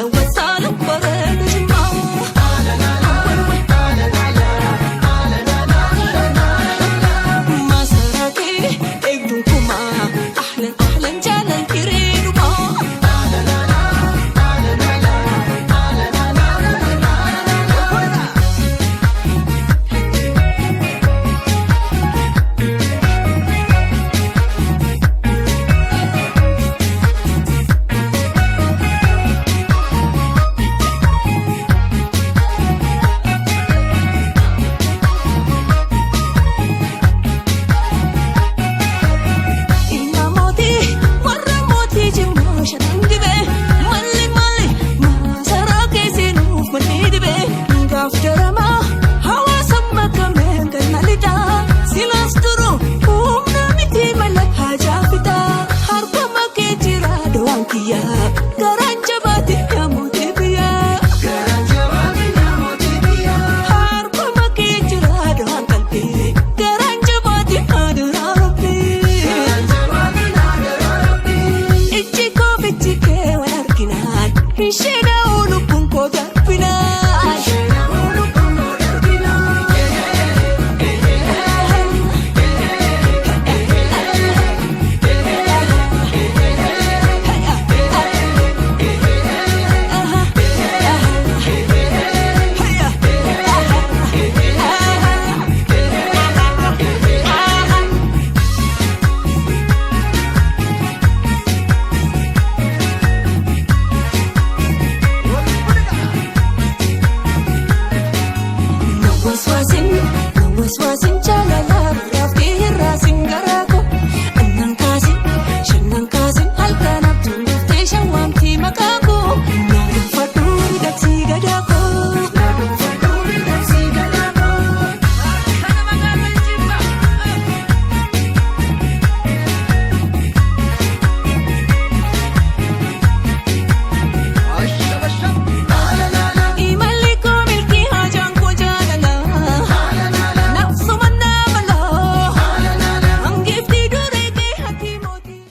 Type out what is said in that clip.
Ahlan wa sahlan bareeda Jimmaa. Masaraa kee eegduun kumaa ahlan ahlan jaalal kireedumaa. Ilma mootii warra mootii Jimmaa shanan dibee malli malli maasaraa keessi nuuf manni dibee gaaf jaramaa hawaasa makamee ganna lixaa silaas turu humna miti mala haajaa fixaa harka makee jira dawaan kiyyaa.